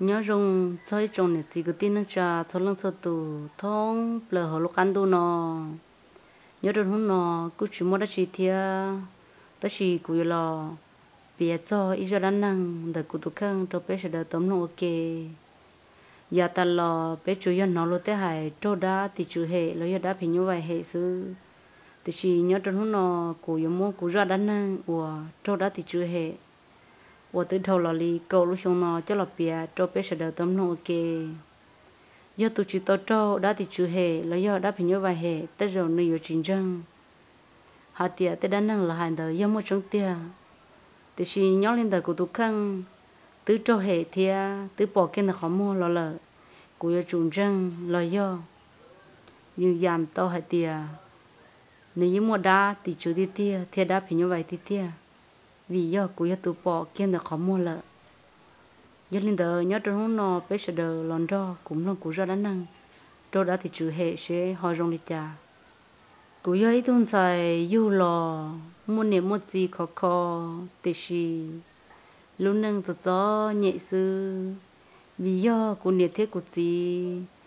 Nyob zoo txog ib tsoom niam txiv kwv tij neej tsa txhua leej txhua tus thoob plaws hauv lub qab ntuj no. Nyob rau hnub no kuj tsis muaj dab tsi thiab, tab sis kuv yuav los piav txog ib zaj dab neeg ntawm kuv tus kheej rau peb sawv daws tau mloog ua ke. Yav tas los peb tsuas yog hnov luag tej hais raug dab tim tswv hem los yog dab phim nyuj vais hem xwb, tiam sis nyob rau hnub no kuv yuav muab kuv zaj dab neeg uas raug dab tim tswv hem uas twb dhau los li kaum lub xyoo no coj los piav rau peb sawv daws tau mloog ua ke. Yog tus tsis tau raug dab tim tswv hem los yog dab phim nyuj vais hem tej zaum nws yuav tsis ntseeg hais tias tej dab neeg lawv hais ntawd yog muaj tseeb tiag. Tiam sis nyob li ntawm kuv tus kheej twb raug hem thiab twb pom kiag ntawm qhov muag los lawm, kuv yuav tsum ntseeg los yog yeej yam tau hais tias nws yeej muaj dab tim tswv tiag tiag thiab dab phim nyuj vais tiag tiag, vim yog kuv yog tus pom kiag ntawm qhov muag lawm. Yog li ntawd nyob rau hnub no peb sawv daws los nrog kuv mloog kuv zaj dab neeg raug dab tim tswv hem seb ho zoo li cas. Kuv yog ib tug ntxhais yug los muaj niam muaj txiv khov kho, tiam sis lub neej txom txom nyem xwb, vim yog kuv niam thiab kuv txiv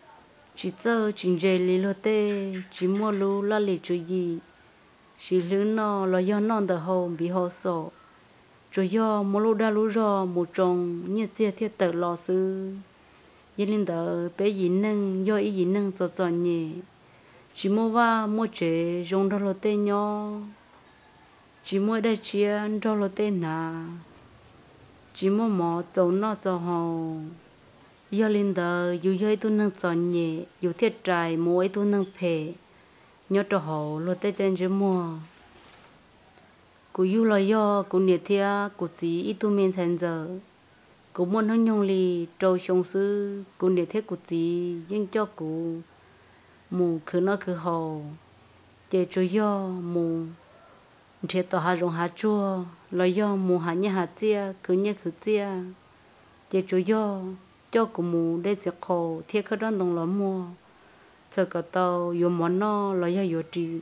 tsis txawj tsis ntse li luag tej, tsis muaj lub laj lim tswv yim siv hlwb noj los yog noj ntawm hau npiv hau xom, tsuas yog muaj lub dag lub zog mus tsoo nyiaj txiag thiaj tawm los xwb. Yog li ntawd peb yim neeg yog ib yim neeg txom txom nyem, tsis muaj vaj muaj tsev zoo nrog luag tej nyob, tsis muaj daim tshiab nrog luag tej hnav, tsis muaj mov txaus noj txaus haus. Yog li ntawd yus yog ib tug neeg txom nyem yus thiaj rais mus ua ib tug neeg phem nyob rau hauv luag tej tej ntsej muag. Kuv yug los yog kuv niam thiab kuv txiv ib tug me ntxhais ntxawm. Kuv muaj hnub nyoog li rau xyoo xwb, kuv niam thiab kuv txiv yeej coj kuv mus khwv noj khwv haus, ces tsuas yog mus nrhiav tom hav zoov hav tsuag los yog mus hav nyiaj hav txiaj khwv nyiaj khwv txiaj, ces tsuas yog coj kuv mus de txiv qhaus thiab khawb rab ntoo los muag, txhawm kom tau yuav mov noj los yog yuav ris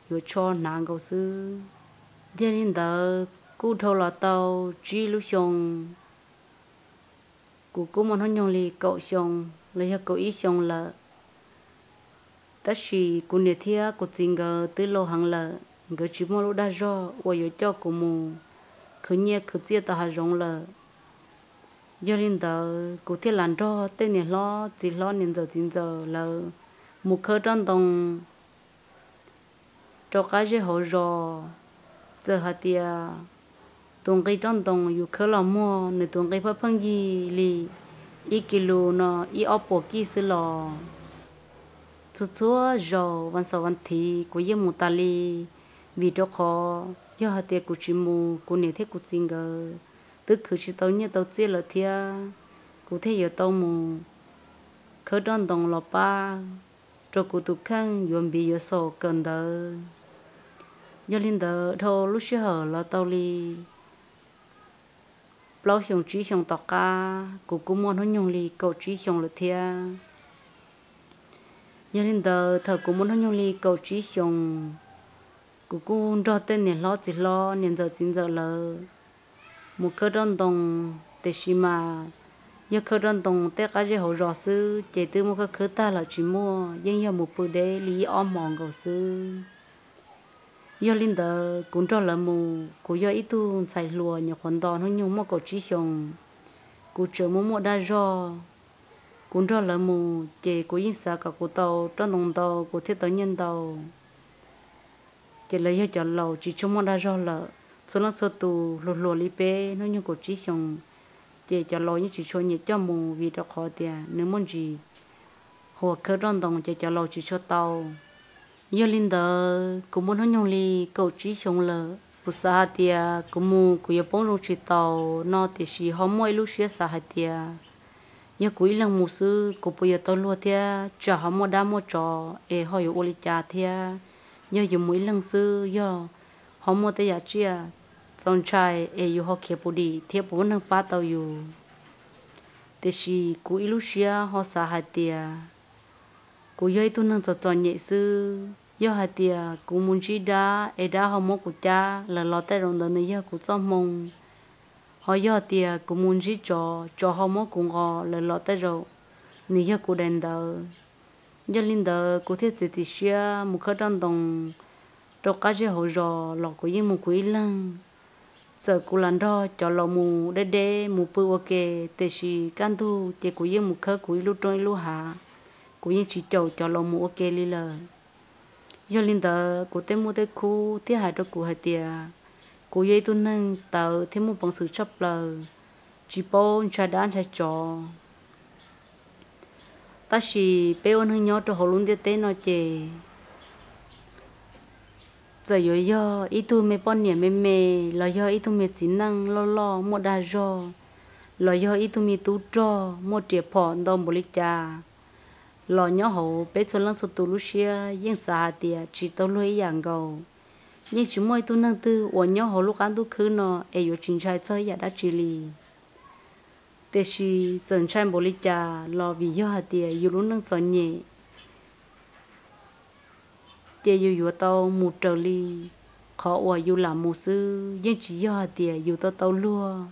yuav tsho hnav nkaus xwb. Yog li ntawd kuj dhau los tau tsib lub xyoo, kuv kuj muaj hnub nyoog li kaum xyoo los yog kaum ib xyoo lawm. Tab sis kuv niam thiab kuv txiv nkawd twb laus heev lawm, nkawd tsis muaj lub dag zog uas yuav coj kuv mus khwv nyiaj khwv txiaj tom hav zoov lawm. Yog li ntawd kuv thiaj lam nrog tej niam hlob txiv hlob niam ntxawm txiv ntxawm lawv mus khawb rab ntoo rau qab zej hauv zos. Txawm hais tias tus nqi rab ntoo yus khawb los muag nws tus nqi pheej pheej yig li ib kis lus no ib ob puas kij xwb los, txhua txhua zaus vas xaum vas thiv kuv yeej mus tas li, vim rau qhov yog hais tias kuv tsis mus kuv niam thiab kuv txiv nkawd twb khwv tsis tau nyiaj tau txiaj lawm thiab, kuv thiaj yuav tau mus khawb rab ntoo los pab rau kuv tus kheej yuav npiv yuav xaus kawm ntawv. Yog li ntawd dhau lub sij hawm los tau li plaub xyoos tsib xyoos tom qab kuv kuj muaj hnub nyoog li kaum tsib xyoos lawm thiab. Yog li ntawd thaum kuv muaj hnub nyoog li kaum tsib xyoos, kuv kuj nrog tej niam hlob txiv hlob niam ntxawm txiv ntxawm lawv mus khawb rab ntoo, tiam sis mas yog khawb rab ntoo tej qab zej hauv zos xwb ces twb muaj khawb khawb tag los tsis muaj, yeej yog mus pw deb li ib ob hmos nkaus xwb. Yog li ntawd kuv nrog lawv mus, kuv yog ib tug ntxhais hluas nyuam qhuav nto hnub nyoog muaj kaum tsib xyoos, kuv tseem muaj muaj dag zog. Kuv nrog lawv mus ces kuv yeej xav kom kuv tau rab ntoo ntau kuv thiaj tau nyiaj ntau. Ces lawv yog cov laus tsis tshua muaj dag zog lawm, txhua leej txhua tus hluas hluas li peb hnub nyoog kaum tsib xyoos, ces cov laus yeej tsis tshua nyiam coj mus vim rau qhov tias nws muaj ntsis huas khawb rab ntoo ces cov laus tsis tshua tau. Yog li ntawd kuv muaj hnub nyoog li kaum tsib xyoos lawm, kuv xav hais tias kuv mus kuv yuav poob zoo tsis taus no, tiam sis ho muaj ib lub siab xav hais tias yog kuv ib leeg mus xwb kuv puas yuav tau luag thiab, tsam ho muaj dab muaj tsov es ho yuav ua li cas thiab. Yog yuav mus ib leeg xwb yog ho muaj tej yam tsiaj txaus ntshai es yus ho khiav puv dim thiab puas muaj neeg pab tau yus. Tiam sis kuv ib lub siab ho xav hais tias kuv yog ib tug neeg txom txom nyem xwb, yog hais tias kuv mus ntsib dab es dab ho muab kuv cab lawm los tej zaum ntawd nws yog kuv txoj hmoo Ho yog tias kuv mus ntsib tsov, tsov ho muab kuv nqos lawm los tej zaum nws yog kuv daim ntawv. Yog li ntawd kuv thiaj txiav txim siab mus khawb roj ntoo rau qab zej hauv zos los kuv yeej mus kuv ib leeg. Txawm kuv lam nrog cov laus mus deb deb mus pw ua ke, tiam sis kaj ntug ces kuv yeej mus khawb kuv ib lub roob ib lub hav, kuv yeej tsis caum cov laus mus ua ke li lawm. Yog li ntawd kuv tej muaj tej khub thiaj hais rau kuv hais tias kuv yog ib tug neeg tawv thiab muaj peev xwm tshaj plaws, tsis paub ntshai dab ntshai tsov. Tab sis peb ua neeg nyob rau hauv lub ntiaj teb no ces txawm yuav yog ib tug me poj niam me me, los yog ib tug me txiv neej loj loj muaj dag zog, los yog ib tug me tub rog muaj riam phom ntau npaum li cas, los nyob hauv peb txhua leej txhua tus lub siab yeej xav hais tias tsis tau luag ib yam nkaus. Yeej tsis muaj ib tug neeg twg uas nyob hauv lub qab ntuj khwb no es yuav tsis ntshai txog ib yam dab tsi li. Tiam sis txawm ntshai npaum li cas los vim yog hais tias yus lub neej txom nyem, ces yus yuav tau mus raws li qhov uas yus lam mus xwb, yeej tsis yog hais tias yus tau tau luag.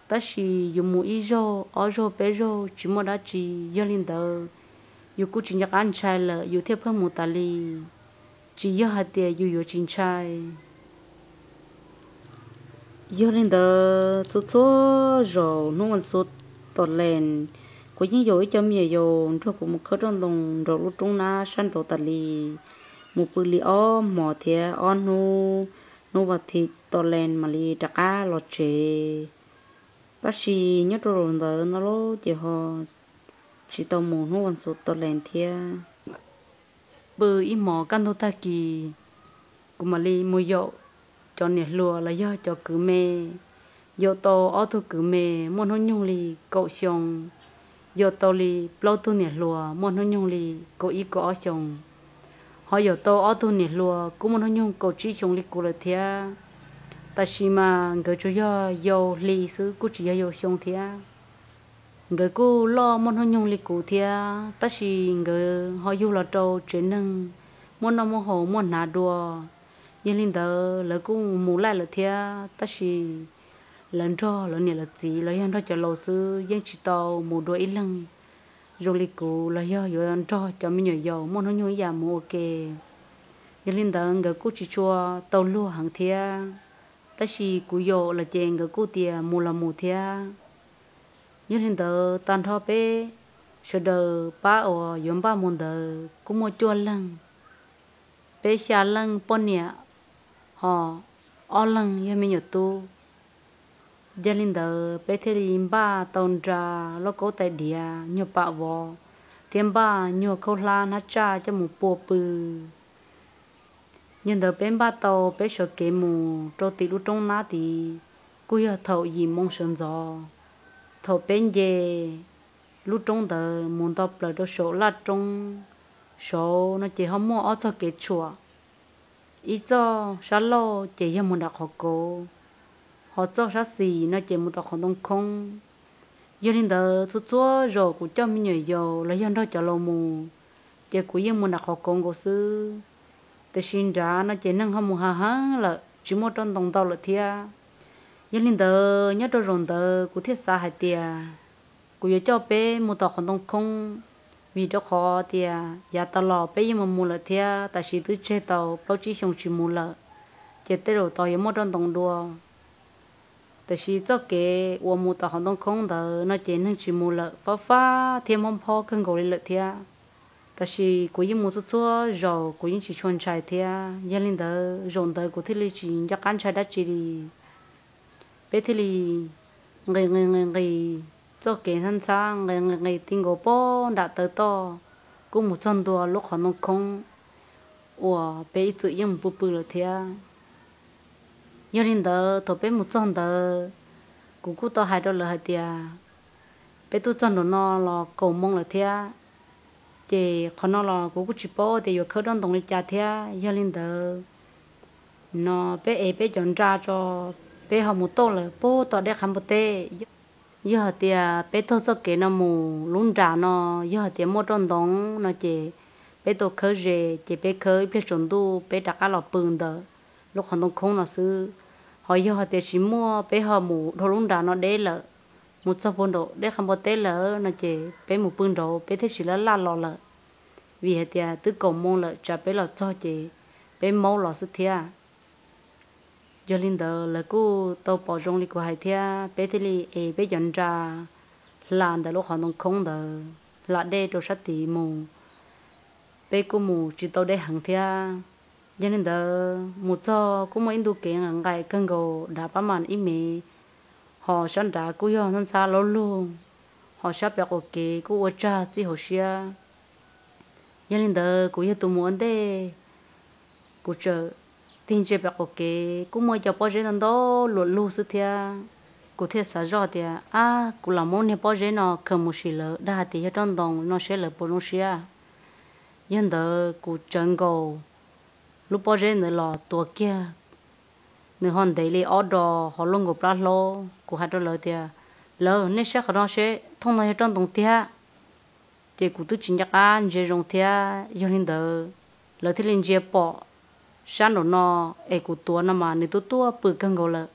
Tab sis yus mus ib zaug ob zaug peb zaug tsis muaj dab tsi, yog li ntawd yus kuj tsis nco qab ntshai lawm yus thiaj pheej mus tas li, tsis yog hais tias yus yuav tsis ntshai. Yog li ntawd txhua txhua zaus hnub vas xuv tom lees, kuv yeej yaum ib co me nyuam yaus nrog kuv mus khawb roj ntoo nraum lub roob nab sab nraud tas li, mus pw li ob hmos thiab ob hnub, hnub vas thiv tom lees mam li rov qab los tsev. Tab sis nyob rau zaum ntawd no lauj ces ho tsis tau mus hnub vas xuv tom lees thiab. Pw ib hmos kaj ntug tag kis, kuv mam li mus yaum cov niam hluas los yog cov kwv me. Yaum tau ob tug kwv me muaj hnub nyoog li kaum xyoo, yaum tau li plaub tug niam hluas muaj hnub nyoog li kaum ib kaum ob xyoo, ho yaum tau ob tug niam hluas kuj muaj hnub nyoog kaum tsib xyoo li kuv lawm thiab. Tab sis mas nkawd tsuas yog yau hli xwb kuj tsis yog yau xyoo thiab. Nkawd kuj loj muaj hnub nyoog li kuv thiab, tab sis nkawd ho yug los rau tsev neeg muaj noj muaj haus muaj hnav dua. Yog li ntawd lawv kuj mus laij lawm thiab, tab sis lawv nrog lawv niam lawv txiv los yog nrog cov laus xwb, yeej tsis tau mus dua ib leeg zoo li kuv los yog yuav nrog cov me nyuam yaus muaj hnub nyoog ib yam mus ua ke. Yog li ntawd nkawd kuj tsis tshua tau luag heev thiab, tab sis kuv yaum lawm ces nkawd kuj tias mus los mus thiab. Yog li ntawd tag nrho peb sawv daws pab uas yuav npaj mus ntawd kuj muaj cuaj leeg, peb xya leej poj niam, ho ob leeg yog me nyuam tub. Yog li ntawd peb thiaj li npaj tau nra, lauj kaub tais diav, nyuag pam vov, thiab npaj nyuag khaub hlab hnab tsaj coj mus pua pw. Yog ntawd peb npaj tau peb sawv kev mus rau tim lub roob nab tid, kuj yog thaum yim moo sawv ntxov. Thaum peb nce lub roob ntawd mus nto plaws rau saum laj roob saud no ces ho muaj ob txoj kev tshuam, ib txoj sab laug ces yog mus nram qhov kauv, ho txoj sab xis no ces mus tom qhov ntoo khoob. Yog li ntawd txhua txhua zaus kuv coj me nyuam yaus los yog nrog cov laus mus, ces kuv yeej mus nram qhov kauv nkaus xwb. Tiam sis nrad no ces neeg ho mus hav heev lawm tsis muaj roj ntoo ntau lawm thiab. Yog li ntawd nyob rau zaum ntawd kuv thiaj xav hais tias kuv yuav coj peb mus tom qhov ntoo khoob, vim rau qhov tias yav tas los peb yeej mus mus lawm thiab, tab sis twb tseg tau plaub tsib xyoo tsis mus lawm, ces tej zaum tau yuav muaj roj ntoo dua. Tiam sis txoj kev uas mus tom qhov ntoo khoob ntawd no ces neeg tsis mus lawm, fab fab thiab mob phob kawg nkaus li lawm thiab. Tab sis kuv yeej mus txhua txhua zaus kuv yeej tsis tshua ntshai thiab. Yog li ntawd zaum ntawd kuv thiaj li tsis nco qab ntshai dab tsi li. Peb thiaj li nqis nqis nqis nqis txoj kev ntxhab ntxhab, nqis nqis nqis ti nkaus pog nram taw toj, kuj mus txog ntua lub qhov ntoo khoob uas peb ib txwm yeej mus pw pw lawm thiab. Yog li ntawd thaum peb mus txog ntawd, kuv kuj tau hais rau lawv hais tias peb twb txog nraum no los kaum moo lawm thiab, ces qhov no los kuv kuj tsis paub tias yuav khawb roj ntoo li cas thiab. Yog li ntawd no peb ev peb cov nra tso, peb ho mus tauj lawm pub tom dej qhav npua teb. Yog hais tias peb taug txoj kev no mus lub nram no, yog hais tias muaj roj ntoo no ces peb tau khawb ze, ces peb khawb ib pliag tsaus ntuj peb rov qab los pw ntawm lub qhov ntoo khoob no xwb. Ho yog hais tias tsis muaj peb ho mus dhau lub nram no deb lawm, mus txog puag nraum deb qha npua teb lawm no ces peb mus pw nraud peb thiaj tsis laj laj los lawm, vim hais tias twb kaum moo lawm tsam peb los txog ces peb maub los xwb thiab. Yog li ntawd lawv kuj tau pom zoo li kuv hais thiab peb thiaj li es peb cov nra hla ntawm lub qhov ntoo khoob ntawd hla dej rau sab tid mus, peb kuj mus tsis tau deb heev thiab. Yog li ntawd mus txog kuj muaj ib ntu kev nqaim nqaim kawg nkaus dav pab mas ib me, ho sab nrad kuj yog ntxhab ntxhab laub lug, ho sab pem qaum kev kuj ua tsag txij hauv siab. Yog li ntawd kuv yog tus mus ua ntej, kuv txawm tig ntsia pem qaum kev kuj muaj cov pob zeb ntau ntau luam lug xwb thiab. Kuv thiaj xav zoj tias ab kuv los muab niag pob zeb no khaws mus sim lawv dag hais tias yog roj ntoo no seb lawv puas zoo siab. Yog ntawd kuv tsawv nkaus lub pob zeb ntawd los tuav kiag, nws ho ntev li ob dos ho luaj nkaus plab hlaub. Kuv hais rau lawv tias lawv nej saib qhov no seb thooj no yog roj ntoo tiag. Ces kuv twb tsis nco qab ntsia zoo thiab. Yog li ntawd lawv thiaj li ntsia pom sab nraum no es kuv tuav no mas nws tuaj tuaj pw kawg nkaus lawm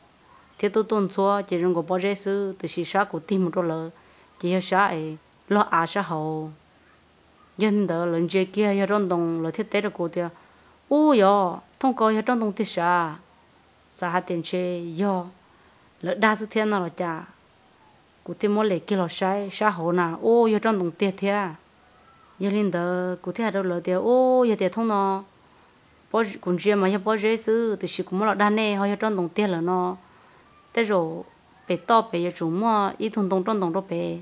thiab tuaj tuaj ntxhuab ces zoo nkaus pob zeb xwb, tiam sis sab kuv tig mus rau lawv ces yog sab es log av sab hauv. Yog li ntawd lawv ntsia kiag yog roj ntoo lawv thiaj teb rau kuv tias ub yog thooj ko yog roj ntoo tiag sav. Xav hais tias ntshe yog lawv dag xwb thiab no los cas. Kuv thiaj muab lem kiag los saib sab hauv na ub yog roj ntoo tiag thiab. Yog li ntawd kuv thiaj hais rau lawv tias ub yog tias thooj no kuv ntsia mas yog pob zeb xwb tiam sis kuv muab los dag nej ho yog roj ntoo tiag lawm no, tej zaum pem toj pem yuav tsum muaj ib tug ntoo roj ntoo rau pem.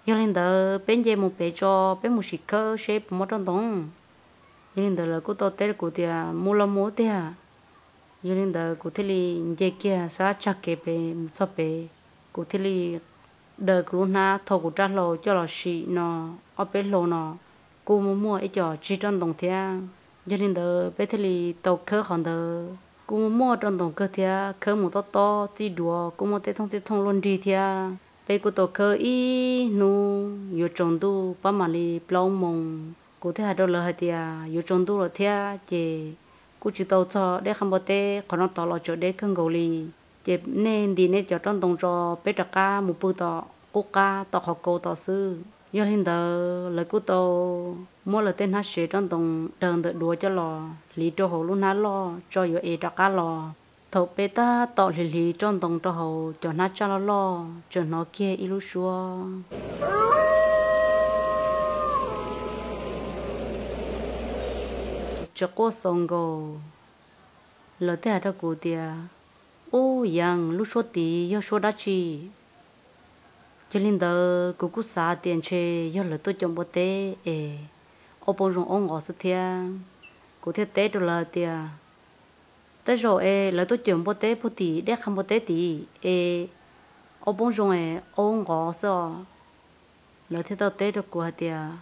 Yog li ntawd peb nce mus pem tso, peb mus sim khawb seb puas muaj roj ntoo. Yog li ntawd lawv kuj tau teb rau kuv tias mus los mus tiag. Yog li ntawd kuv thiaj li nce kiag sab tsag kev pem mus txog pem, kuv thiaj li daws kuv lub hnab thau kuv rab hlau coj los sim no, ob peb hlau no kuj muaj muaj ib co tsig roj ntoo thiab. Yog li ntawd peb thiaj li tau khawb qhov ntawd kuj muaj muaj roj ntoo kawg thiab, khawb mus tob tob txij duav kuj muaj tej thooj tej thooj luaj nrig thiab. Peb kuj tau khawb ib hnub yuav tsaus ntuj pab mam li plaub moos. Kuv thiaj hais rau lawv hais tias yuav tsaus ntuj lawm thiab ces kuj tsis tau txog deb qha npua teb qhov no tod los tsaus deb kawg nkaus li. Ces nej ntim nej cov roj ntoo tso, peb rov qab mus pw tom qub qab tom qhov kaus tod xwb. Yog li ntawd lawv kuj tau muab lawv tej hnab sev roj ntoo daws ntawm duav coj los hliv rau hauv lub hnab loj tso yuav ev rov qab los. Thaum peb tab tom hliv hliv roj ntoo rau hauv cov hnab tsaj loj loj txawm hnov kiag ib lub suab tsaws quaj xaus nkaus. Lawv thiaj hais rau kuv tias, ub yees, lub suab tid yog suab dab tsi? Yog li ntawd kuv kuj xav tias ntshe yog lawv tuaj caum npua teb es aub poob zoo aub nqov xwb thiab. Kuv thiaj teb rau lawv tias, tej zaum es lawv tuaj caum npua teb puag tim deb qha npua teb tid es aub poob zoo es aub nqov xwb os. Lawv thiaj tau teb rau kuv hais tias,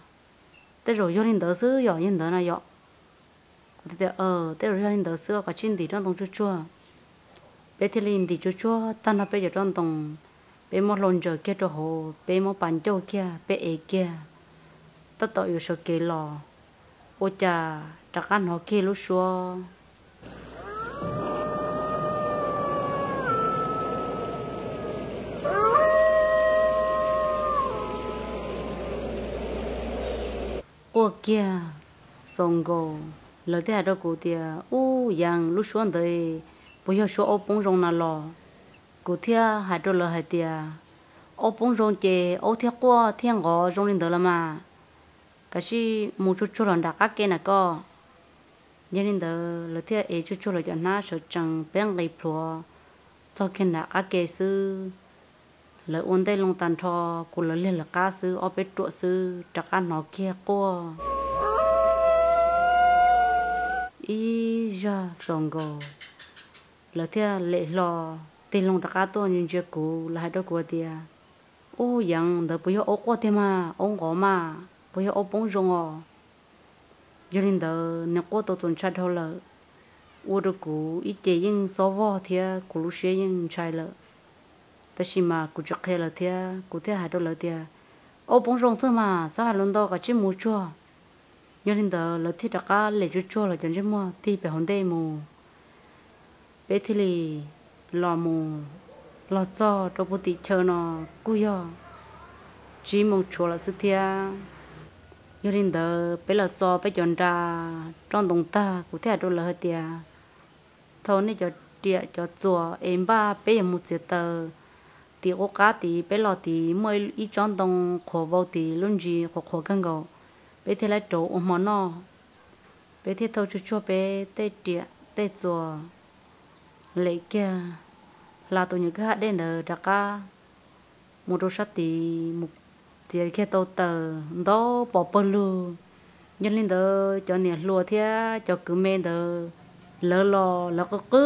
tej zaum yog li ntawd xwb yom, yog li ntawd na yom. Kuv thiaj tias, tej zaum yog li ntawd xwb, kav tsij ntim roj ntoo tsuag tsuag. Peb thiaj li ntim tsuag tsuag tag nrho peb cov roj ntoo, peb muab hlau ntsaws kiag rau hauv, peb muab pas ncauj kiag, peb ev kiag, tab tom yuav sawv kev los, ua cas rov qab hnov kiag lub suab quaj kiag xaus nkaus. Lawv thiaj hais rau kuv tias, ub yees, lub suab ntawd puas yog suab aub poob zoo na los? Kuv thiaj hais rau lawv hais tias, aub poob zoo ces aub thiaj quaj thiaj nqov zoo li ntawd los mas. Kav tsij mus tsuag tsuag los nram qab ke na koj. Yog li ntawd lawv thiaj ev tsuag tsuag lawv cov hnab sawv tsees, peb nqis plhuav txog kiag nram qab ke xwb. Lawv ua ntej loo tag nrho, kuv lawv liag lawv qab xwb, ob peb ruam xwb rov qab hnov kiag quaj ib zaj xaus nkaus. Lawv thiaj lem hlo tig loo rov qab tuaj ntsia ntsia kuv, lawv hais rau kuv tias, ub yees, ntawd puas yog aub quaj tiag mas, aub nqov mas, puas yog aub poob zoo os? Yog li ntawd nws quaj tau txaus ntshai dhau lawm, ua rau kuv ib ce yeej xob vog thiab kuv lub siab yeej ntshai lawm. Tab sis mas kuv tsis qhia lawv thiab, kuv thiaj hais rau lawv tias, aub poob zoo xwb mas, txhob hais lus ntau, kav tsij mus tsuag. Yog li ntawd lawv thiaj rov qab lem tsuag tsuag lawv cov ntsej muag tig pem hauv ntej mus. Peb thiaj li los mus los txog rau puag tim chaw no kuj yog tsib moos tshuav lawm xwb thiab. Yog li ntawd peb los txo peb cov nra roj ntoo tag, kuv thiaj hais rau lawv hais tias, thau nej cov riam cov txuas es npaj peb yuav mus txiav taws. Tim qub qab tid peb los tid muaj ib tsob ntoo qhuav vau tid lub ntsis qhuav qhuav kawg nkaus, peb thiaj li rauv ua hmo noj. Peb thiaj thau tsuag tsuag peb tej riam tej txuas, lem kiag hla tus nyuam kwj ha dej ntawd rov qab mus rau sab tid mus txiav kiag tau taws ntau pov pawg lug. Yog li ntawd cov niam hluas thiab cov kwv me ntawd, lawv los lawv qw qw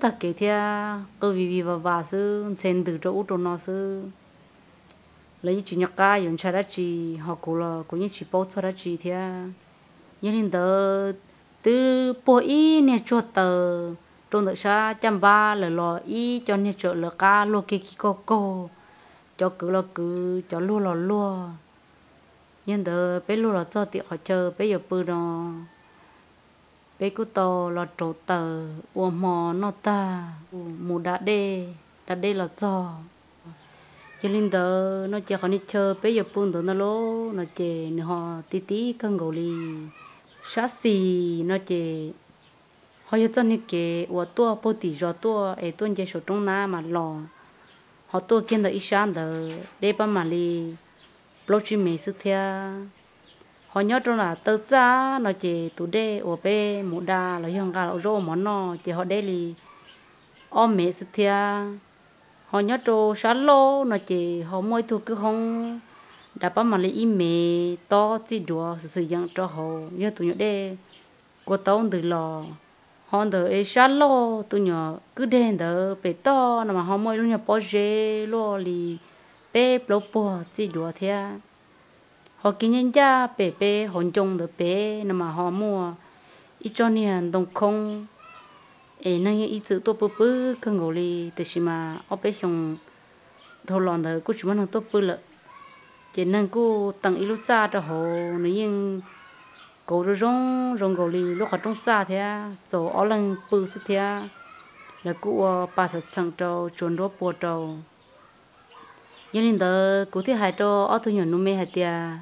tag kev thiab qw vij vij vaj vaj xwb, ntxhe ntws rau ub rau no xwb. Lawv yeej tsis nco qab yuav ntshai dab tsi, ho kuv los kuv yeej tsis paub txog dab tsi thiab. Yog li ntawd twb puag ib niag tsuag taws rau ntawm sab caj npab lawm los ib co niag tsawm lawv qab luag kiag khi kaug kaug, cov kwv los kwv, cov luag los luag. Yog ntawd peb luag los txog tim qhov chaw peb yuav pw no, peb kuj tau los rauv taws ua hmo noj tag mus da dej, da dej los txog. Yog li ntawd no ces qhov niag chaw peb yuav pw ntawd no lauj no ces nws ho ti ti kawg nkaus li. Sab xis no ces ho yog txoj niag kev uas tuaj puag tim zos tuaj es tuaj nce saum roob nab mas los, ho tuaj kiag ntawm ib sab ntawd deb pab mam li plaub tsib mev xwb thiab. Ho nyob rau nram taw txaj no ces tus dej uas peb mus da los yog nqa los ua zaub ua mov noj ces ho deb li ob mev xwb thiab. Ho nyob rau sab laug no ces ho muaj ib tug kwj hoob dav pab mam li ib mev tob txij duav xwm xwm yeem rau hauv, yog tus nyuam dej kua taub ntws los. Ho ntawm es sab laug tus nyuam kwj deg ntawd pem toj no mas ho muaj ib lub nyuag pob zeb luaj li peb plaub puag txij duav thiab. Ho kiag nyob ncaj pem peb hauv ncoo ntawd pem no mas ho muaj ib tsob niag ntoo khoob, es neeg yeej ib txwm tuaj pw pw kawg nkaus li, tiam sis mas ob peb xyoos dhau los ntawd kuj tsis muaj neeg tuaj pw lawm. Ces neeg kuj teem ib lub txaj rau hauv, nws yeej kauv zoo zoo zoo nkaus li lub qhov rooj txaj thiab, txaus ob leeg pw xwb thiab. Lawv kuj ua pas xam txheem rau, tsuav nruab pua rau. Yog li ntawd kuv thiaj hais rau ob tug nyuam nus me hais tias,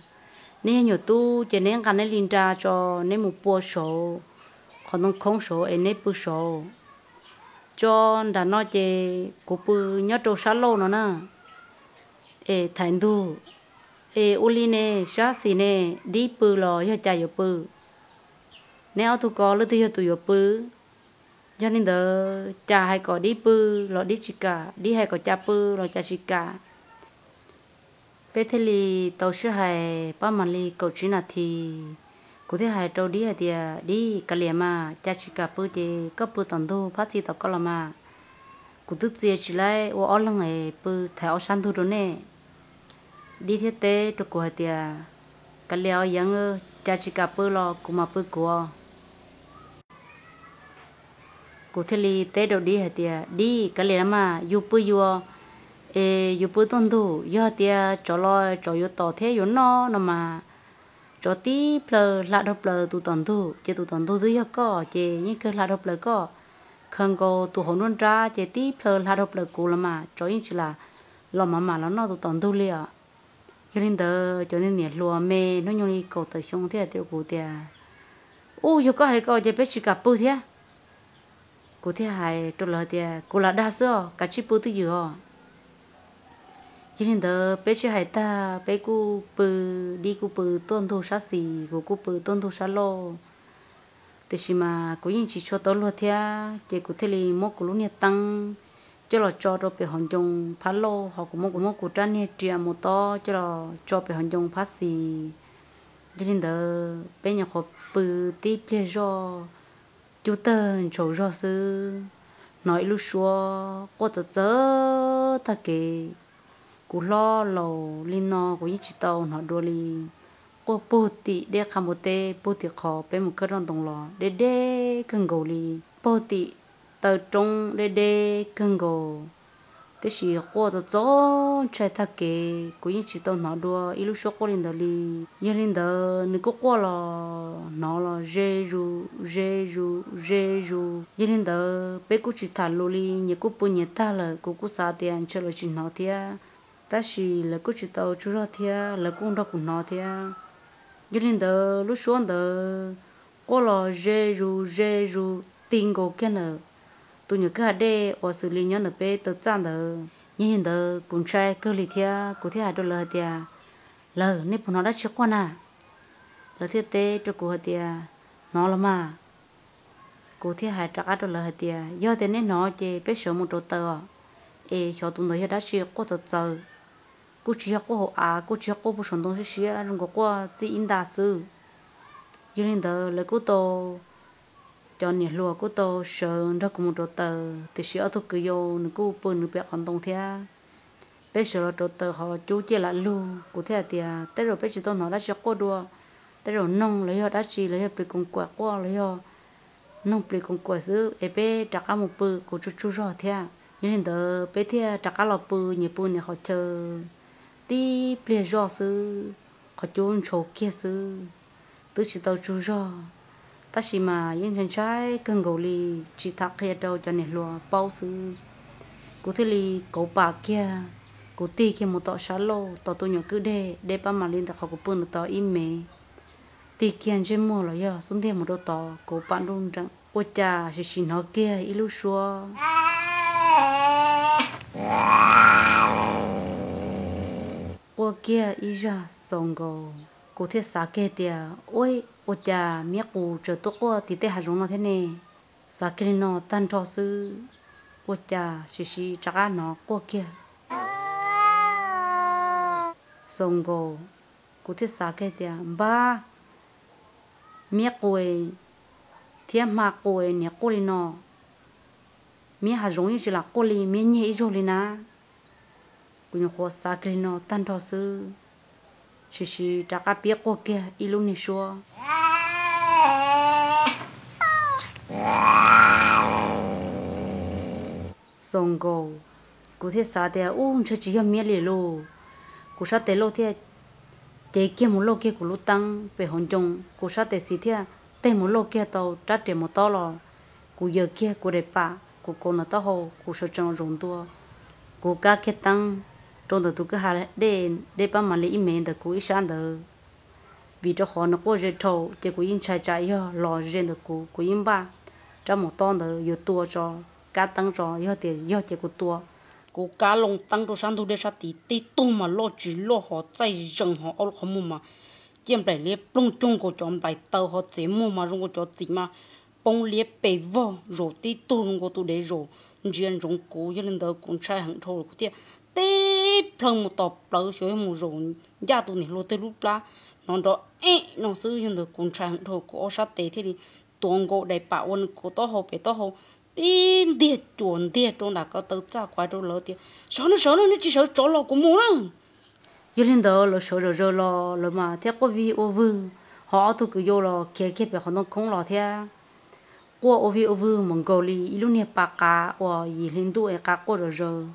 neb yog nyuam tub ces neb nqa neb li nra tso, neb mus pua saud, qhov ntoo khoob saud es neb pw saud. Tso nram no ces kuv pw nyob rau sab laug no na. Es thaiv ntug, es ua li ne, sab xis ne, dib pw los yog cas yuav pw? Neb ob tug ko leej twg yog tus yuav pw? Yog li ntawd cas hais kom dib pw los dib tsis kam, dib hais kom cas pw los cas tsis kam. Peb thiaj li tau sib hais pab mam li kaum tsib nas this. Kuv thiaj hais rau dib hais tias, dib, kav liam mas, cas tsis kam pw ces koj pw tom ntug phab xis tom koj los mas. Kuv twb txia tsis laib ua ob leeg es pw thaiv ob sab ntug rau nej. Dib thiaj teb rau kuv hais tias, kav liam os yeev, cas tsis kam pw los kuv mam pw kuv. Kuv thiaj li teb rau dib hais tias, dib, kav liam los mas, yus pw yus, es yus pw tuaj ntug, yog tias tsov los tsov yuav tom thiab yuav noj no mas, tsov tib plhaw hla dhau plaws tus tom ntug, ces tus tom ntug twb yog koj ces yeej kawg hla dhau plaws koj. Khaws nkaus tus hauv nruab nrab ces tib plhaw hla dhau plaws kuv los mas, tsov yeej tsis lam los mam mam los noj tus tom ntug li os. Yog li ntawd cov niam hluas me hnub nyoog li kaum tawm xyoo thiaj hais rau kuv tias, ub, yog koj hais li ko ces peb tsis kam pw thiab. Kuv thiaj hais rau lawv tias, kuv lam dag xwb os, kav tsij pw twj ywm os. Yog li ntawd peb sib hais tag peb kuj pw, dib kuj pw tuaj ntug sab xis, kuv kuj pw tuaj ntug sab laug. Tiam sis mas kuv yeej tsis tshua tau luag thiab, ces kuv thiaj li muab kuv lub niag teeb coj los tso rau pem hauv ncoo phab lauj, ho kuv muab kuv muab kuv rab niag riam mus tob coj los tso pem hauv ncoo phab xis. Yog li ntawd peb nyuam qhuav pw tib pliag zoj, cub tawg ntshaus zog xwb, hnov ib lub suab quaj txawv txawv tag kev. Kuv hlob laus li no kuv yeej tsis tau hnov dua li. Quaj puag tim dej qha npua teb puag tim qhov peb mus khawb roj ntoo los deb deb kawg nkaus li, puag tim taw roob deb deb kawg nkaus. Tiam sis quaj txaus txaus ntshai tag kev, kuv yeej tsis tau hnov dua ib lub suab quaj li ntawd li. Yog li ntawd nws kuj quaj los hnov los ze zus ze zus ze zus. Yog li ntawd peb kuj tsis tham lus li, nyias kuj pw nyias tag lawm, kuv kuj xav tias ntshe lawv tsis hnov thiab. Tab sis lawv kuj tsis tau tsaug zog thiab, lawv kuj nrog kuv hnov thiab. Yog li ntawd lub suab ntawd quaj los ze zus ze zus ti nkaus kiag ntawm tus nyuam kwj ha dej uas xws li nyob ntawm peb taw txaj ntawd. Yog li ntawd kuv ntshai kawg li thiab, kuv thiaj hais rau lawv hais tias, Lawv, nej puas hnov dab tsi quaj na? Lawv thiaj teb rau kuv hais tias, Hnov los mas. Kuv thiaj hais rov qab rau lawv hais tias, Yog tias nej hnov ces peb sawv mus rauv taws os, es xyov tus ntawd yog dab tsi quaj txawv txawv. Kuj tsis yog quaj hauv av, kuj tsis yog quaj puag saum ntoo siab siab, zoo nkaus quaj txij ib nta xwb. Yog li ntawd lawv kuj tau, cov niam hluas kuj tau sawv nrog kuv mus rauv taws, tiam sis ob tug kwv yau nws kuj pw nws pem qhov ntoo thiab. Peb sawv los rauv taws ho cub ciaj lam lug, kuv thiaj hais tias, Tej zaum peb tsis tau hnov dab tsi quaj dua, tej zaum noog los yog dab tsi, los yog plis koos kaim quaj los yog noog plis koos kaim xwb es peb rov qab mus pw, kuv tsaug tsaug zog thiab. Yog li ntawd peb thiaj rov qab los pw, nyias pw nyias qhov chaw. Tib pliag zoj xwb, qhov cub ntshau kiag xwb, twb tsis tau tsaug zog, tab sis mas yeej ntshai ntshai kawg nkaus li, tsis tham qhia rau cov niam hluas paub xwb. Kuv thiaj li kauv pam kiag, kuv tig kiag mus tom sab laug, tom tus nyuam kwj dej, deb pab mam li ntawm qhov kuv pw ntawd tod ib me, tig kiag ntsej muag los yog xub ntiag mus rau tod, kauv pam nruj nreem, ua cas sim sim hnov kiag ib lub suab quaj kiag ib zaj xaus nkaus. Kuv thiaj xav kiag tias, Ua, ua cas miab qus tseem tuaj quaj tim tej hav zoov no thiab ne? Xav kiag li no tag nrho xwb, ua cas sim sim rov qab hnov quaj kiag xaus nkaus. Kuv thiaj xav kiag tias, Npab, miab qus thiab hma qus niag quaj li no, miab hav zoov yeej tsis lam quaj li, miab nyiag ib zaug li na. Kuv nyuam qhuav xav kiag li no tag nrho xwb, sim sim rov qab piab quaj kiag ib lub niag suab xaus nkaus. Kuv thiaj xav tias, Ub, ntshe tsis yog miab li lauj. Kuv sab tes lauj thiaj cev kiag mus lauj kiag kuv lub teeb pem hauv ncoo, kuv sab tes xis thiaj teg mus lauj kiag tau rab riam mos tob los. Kuv yaws kiag kuv daim pam, kuv kauv ntawm taub hau, kuv sawv tsees los zaum ntua. Kuv kab kiag teeb rau ntawm tus kwj ha dej, deb pab mam li ib mev ntawm kuv ib sab ntawd. Vim rau qhov nws quaj ze dhau ces kuv yeej ntshai tsam yog los ze ntawm kuv, kuv yeej npaj rab mos tob ntawd yuav tua tso, kab teeb tso, yog tias yog ces kuv tua. Kuv kab loo teeb rau sab ntug dej sab tid, tib tug mas loj tsis loj ho txaij zees ho ob lub qhov muag mas ciaj nplaim liab ploog cuag nkaus cov nplaim taw ho txiv muag mas zoo nkaus cov txim mas poob liab pes vog, zaum tib tug zoo nkaus tus dev zaum ntsia ntsoov kuv. Yog li ntawd kuv ntshai heev dhau lawm kuv thiaj tib plhaw mus tos plawv xyov yog mus zaum ncaj tus niam hluas twg lub plab no nrov ev no xwb. Yog ntawd kuv ntshai heev dhau, kuv ob sab tes thiaj li tuav nkaus daim pam ua nws kauv taub hau pem taub hau, tib ntiag cuam ntiag rau nram ko taw txaj, kuv hais rau lawv tias, Sawv nawb, sawv nawb, nej tsis sawv tsov los kuv mus na. Yog li ntawd lawv sawv zom zaws los lawv mas thiaj quaj vig ua vwg, ho ob tug kwv yau los khiav kiag pem qhov ntoo khoob los thiab. Quaj ua vig ua vwg mus nkaus li ib lub niag pas qav uas yim hli ntuj es qav quaj zom zaws.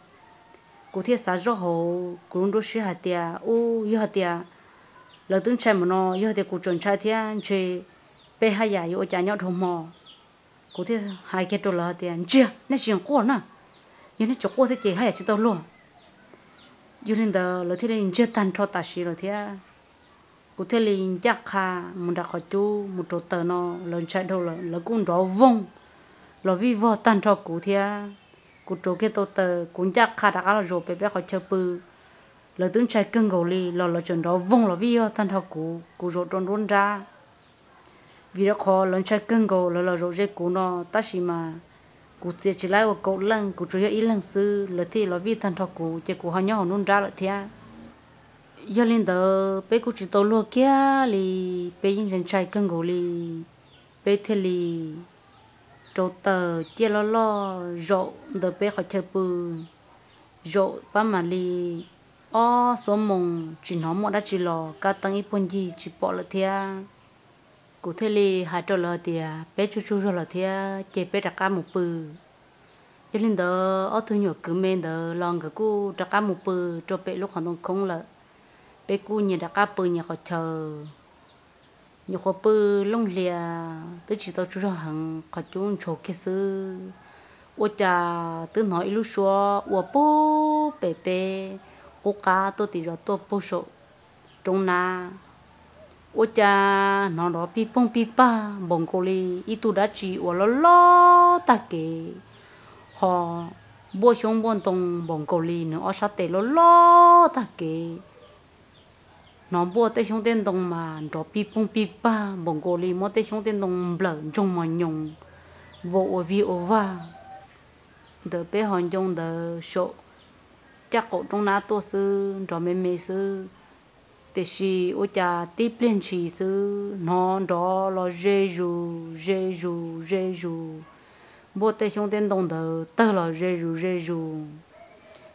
Kuv thiaj xav zoj hauv kuv lub nruab siab hais tias, Ub, yog hais tias lawv twb ntshai mus no, yog tias kuv tseem ntshai thiab ntshe peb haj yam yuav ua cas nyob dhau hmo. Kuv thiaj hais kiag rau lawv hais tias, Ntsia, nej tsis quaj na, yog nej tsis quaj thiab ces haj yam tsis tau luag. Yog li ntawd lawv thiaj li ntsiag tag nrho tam sim lawm thiab. Kuv thiaj li ncaj qha mus nram qhov cub mus rauv taws no, lawv ntshai dhau lawm, lawv kuj nrov voog los vij vog tag nrho kuv thiab. Kuv rauv kiag tau taws, kuv ncaj qha rov qab los zaum pem peb qhov chaw pw. Lawv twb ntshai kawg nkaus li los lawv tseem nrov voog los vij vog tag nrho kuv, kuv zaum rau nruab nrab. Vim rau qhov lawv ntshai kawg nkaus lawv los zaum ze kuv no, tab sis mas kuv txiav tsis laib ua kaum leej, kuv tsuas yog ib leeg xwb, lawv thiaj los vij tag nrho kuv ces kuv ho nyob hauv nruab nrab lawm thiab. Yog li ntawd peb kuj tsis tau luag kiag li, peb yeej ntshai ntshai kawg nkaus li. Peb thiaj li rauv taws ciaj loj loj zaum ntawm peb qhov chaw pw, zaum pab mam li ob xuab moos tsis hnov muaj dab tsi los, kab teeb ib puag ncig tsis pom lawm thiab. Kuv thiaj li hais rau lawv tias, Peb tsaug tsaug zog lawm thiab ces peb rov qab mus pw. Yog li ntawd ob tug nyuam kwv me ntawd los nkawd kuj rov qab mus pw rau pem lub qhov ntoo khoob lawm. Peb kuj nyias rov qab pw nyias qhov chaw. Nyuam qhuav pw looj hlias twb tsis tau tsaug zog heev, qhov cub ntshau kiag xwb, ua cas twb hnov ib lub suab ua puag pem peb qub qab tuaj tim zos tuaj puag saum roob nab. Ua cas hnov nrov pij poog pij pag npaum nkaus li ib tug dab tsi uas loj loj tag kev, ho npuaj xyoob npuaj ntoo npaum nkaus li nws ob sab tes loj loj tag kev. Hnov npuaj tej xyoob tej ntoo mas nrov pij poog pij pag npaum nkaus li muab tej xyoob tej ntoo nplawm ntsoog mos nyoos, vau ua vij ua vag ntawm peb hauv ncoo ntawd saum caj qaum roob nab tuaj xwb, nrov me me xwb. Tiam sis ua cas tib pliag ntshis xwb hnov nrov los ze zus ze zus ze zus, npuaj tej xyoob tej ntoo ntawd tawg los ze zus ze zus.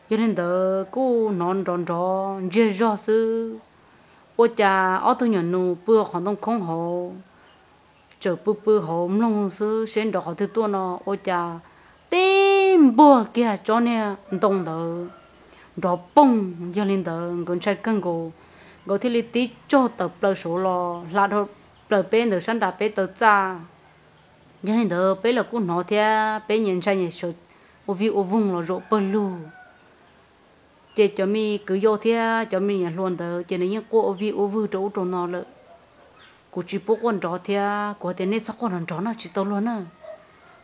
Yog li ntawd kuj hnov nrov nrov ntsiag zog xwb. Ua cas ob tug nyuam nus pw qhov ntoo khoob hauv, tseem pw pw hauv mloog xwb seb nrov qhov twg tuaj no, ua cas tib npuag kiag tsob niag ntoo ntawd nrov poog. Yog li ntawd nkawd ntshai kawg nkaus, nkawd thiaj li tib tsaug tawm plaws saud los hla dhau plaws peb ntawd sab nram peb taw txaj. Yog li ntawd peb los kuj hnov thiab peb nyias ntshai nyias sawv ua vij ua voog los zaum pawg lug. Ces cov me kwv yau thiab cov me nyuam hluas ntawd ces nws yeej quaj ua vij ua vwg rau ub rau no lawm. Kuv tsis pub quaj nrov thiab kuv hais tias nej txhob quaj nrov nrov no tsis tau luag na,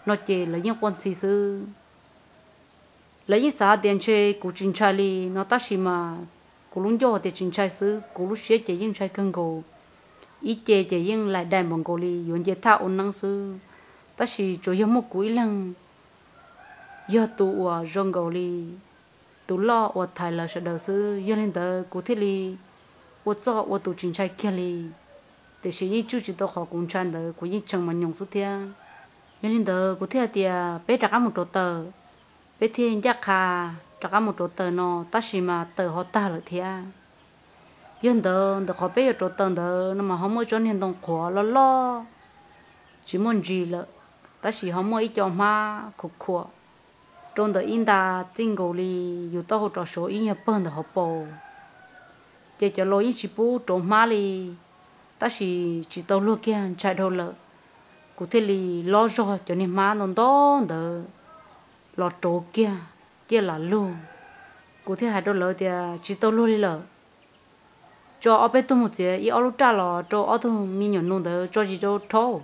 no ces lawv yeej quaj ntxhi xwb. Lawv yeej xav tias ntshe kuv tsis ntshai li no tab sis mas kuv lub ncauj tias tsis ntshai xwb, kuv lub siab ces yeej ntshai kawg nkaus. Ib ce ces yeej laim dai npaum nkaus li yuav nce thaj ua neeb xwb, tab sis tsuas yog muaj kuv ib leeg yog tus uas zoo nkaus li tus loj uas thaiv lawv sawv daws xwb. Yog li ntawd kuv thiaj li ua txuj ua tus tsis ntshai kiag li. Tiam sis yeej tswj tsis tau qhov kuv ntshai ntawd, kuv yeej tshee mos nyoos xwb thiab. Yog li ntawd kuv thiaj hais tias peb rov qab mus rauv taws, peb thiaj ncaj qha rov qab mus rauv taws no tab sis mas taws ho tag lawm thiab. Yog ntawd ntawm qhov peb yuav rauv taws ntawd no mas ho muaj tsob niag ntoo qhuav loj loj tsis muaj ntsis lawm, tab sis ho muaj ib co hmab khuam khuam rau ntawm ib nta txij nkaus li yus taub hau rov saud ib nyuag pawg ntawm hauv paus. Ces cov laus yeej tsis pub rauv hmab li, tab sis tsis tau luag kiag ntshai dhau lawm, kuv thiaj li lob zog cov niag hmab ntau ntau ntawd los rauv kiag ciaj lam lug. Kuv thiaj hais rau lawv tias tsis tau luag li lawm, tso ob peb tug mus txiav ib ob lub raj los rau ob tug me nyuam nus ntawd tso zis rau rhaub.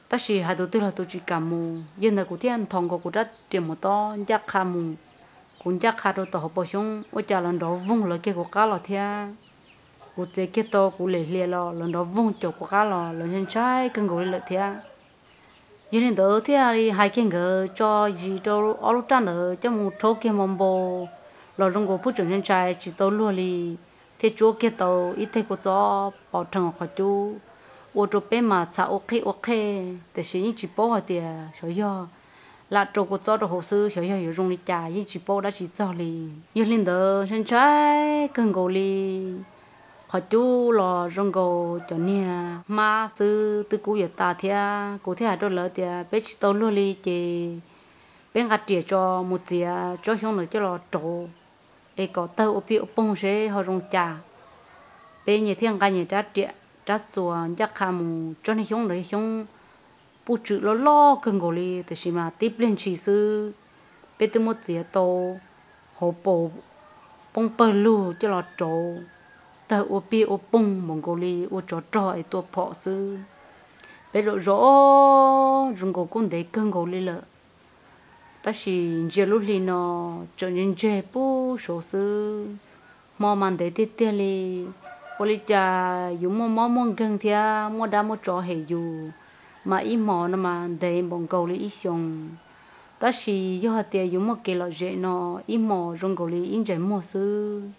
Tab sis hais tus twg los tus tsis kam mus, yog ntawd kuv thiaj nthos nkaus kuv rab riam mus tob ncaj qha mus. Kuv ncaj qha rau tom hauv paus xyoob ua cas lawv nrov voog lawv kiag kuv qab los thiab. Kuv txiav kiag tau kuv lem hlias los lawv nrov voog caum kuv qab los lawv ntshai ntshai kawg nkaus li lawm thiab. Yog li ntawd thiaj li hais kiag nkawd tso zis rau ob lub raj ntawd coj mus rhaub kiag npau npau los zoo nkaus pub tseem ntshai ntshai tsis tau luag li, thiaj tsuab kiag tau ib teg kua txob pov rhees qhov cub, ua rau peb mas txham ua qhej ua qhej tiam sis yeej tsis paub hais tias xyov yog lam rau kua txob rau hauv xwb xyov yog yuav zoo li cas yeej tsis paub dab tsi txog li. Yog li ntawd ntshai ntshai kawg nkaus li, qhov cub los zoo nkaus cov niag hmab xwb twb kub yuav tas thiab. Kuv thiaj hais rau lawv tias peb tsis tau luag li ces peb nqa riam tso mus txiav tsob xyoob ntawd coj los rauv es kom tawg ua pij ua poog seb ho zoo cas. Peb nyias thiaj nqa nyias rab riam rab txuas ncaj qha mus, tsob niag xyoob ntawd yog xyoob puj tswm loj loj kawg nkaus li tiam sis mas tib pliag ntshis xwb peb twb muab txiav tau hauv paus poob pawg lug coj los rauv, tawg ua pij ua poog npaum nkaus li ua tsov rog es tua phom xwb. Peb zaum zov zoo nkaus kuj ntev kawg nkaus li lawm, tab sis ntsia lub hli no tseem ntseg ntseg pub saud xwb. Hmo mas ntev tiag tiag li, ua li cas yus muaj mob muaj nkeeg thiab muaj dab muaj tsov hem yus, mas ib hmos no mas ntev npaum nkaus li ib xyoos. Tab sis yog hais tias yus muaj kev lom zem no, ib hmos zoo nkaus li ib ntsais muag xwb.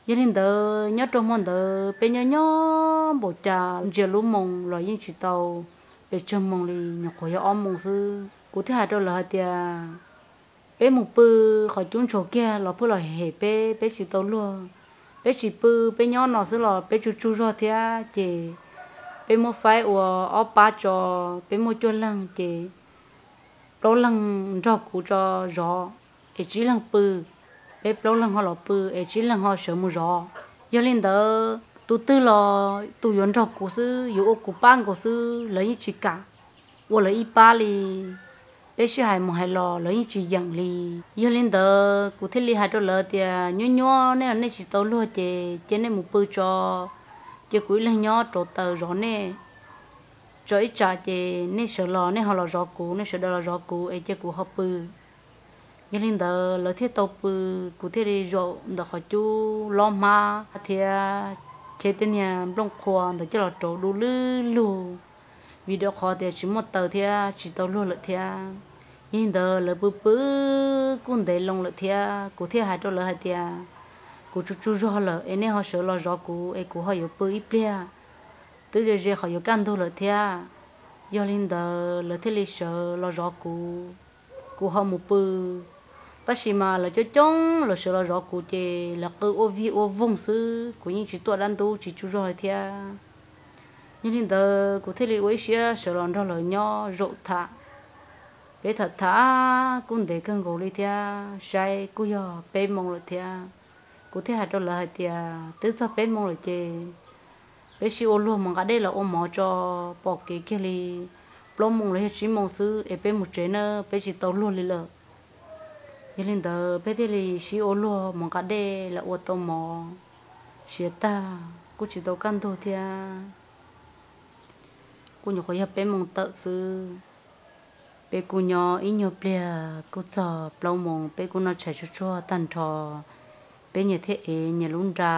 Yog li ntawd nyob rau hmo ntawd peb nyob nyob npaum cas ntsia lub moos los yeej tsis tau pes tsawg moos li, nyuam qhuav yog ob moos xwb. Kuv thiaj hais rau lawv hais tias peb mus pw, qhov cub ntshau kiag los pheej los hem peb, peb tsis tau luag. Peb tsis pw, peb nyob no xwb los peb tsug tsug zog thiab ces peb muab faib ua ob pab tso, peb muaj cuaj leeg ces plaub leeg nrog kuv tso zov, es tsib leeg pw, peb plaub leeg ho los pw es tsib leeg ho sawv mus zov. Yog li ntawd tus twg los tus yuav nrog kuv xwb, yuav ua kuv pab nkaus xwb, lawv yeej tsis kam ua lawv ib pab li. Peb sib hais mus hais los lawv yeej tsis yeem li. Yog li ntawd kuv thiaj li hais rau lawv tias, nyuab nyuab nej los nej tsis tau luag ces cia nej mus pw tso, cia kuv ib leeg nyob rauv taws zov nej. Tso ib tsam ces nej sawv los nej ho los zov kuv, nej sawv daws los zov kuv es cia kuv ho pw. Yog li ntawd lawv thiaj tau pw, kuv thiaj li zaum ntawm qhov cub lob hmab thiab cev tej niag nplooj qhuav ntawd coj los rauv du lwb lug, vim rau qhov tias tsis muaj taws thiab tsis tau luag lawm thiab. Yog li ntawd lawv pw pw kuj ntev loo lawm thiab, kuv thiaj hais rau lawv hais tias, kuv tsaug tsaug zog lawm es nej ho sawv los zov kuv es kuv ho yuav pw ib pliag, twb ze ze qhov yuav kaj ntug lawm thiab. Yog li ntawd lawv thiaj li sawv los zov kuv, kuv ho mus pw. Tab sis mas lawv coob coob lawv sawv los zov kuv ces lawv qw ua vig ua voog xwb, kuv yeej tsis tuaj dab ntub tsis tsaug zog li thiab. Yog li ntawd kuv thiaj li ua ib siab sawv los nrog lawv nyob zaum tham. Peb tham tham kuj ntev kawg nkaus li thiab, saib kuj yog peb moo lawm thiab. Kuv thiaj hais rau lawv hais tias, twb txog peb moo lawm ces peb sib ua luag mus nqa dej los ua mov tso, pom kev kiag li plaub moo los yog tsib moo xwb es peb mus tsev na, peb tsis tau luag li lawm. Yog li ntawd peb thiaj li sib ua luag mus nqa dej los ua tau mov, siav tag kuj tsis tau kaj ntug thiab, kuj nyuam qhuav yog peb moo tawm xwb. Peb kuj nyob ib nyuag pliag kuj txog plaub moo, peb kuj noj tshais tsuag tsuag tag nrho, peb nyias thiaj ev nyias lub nra.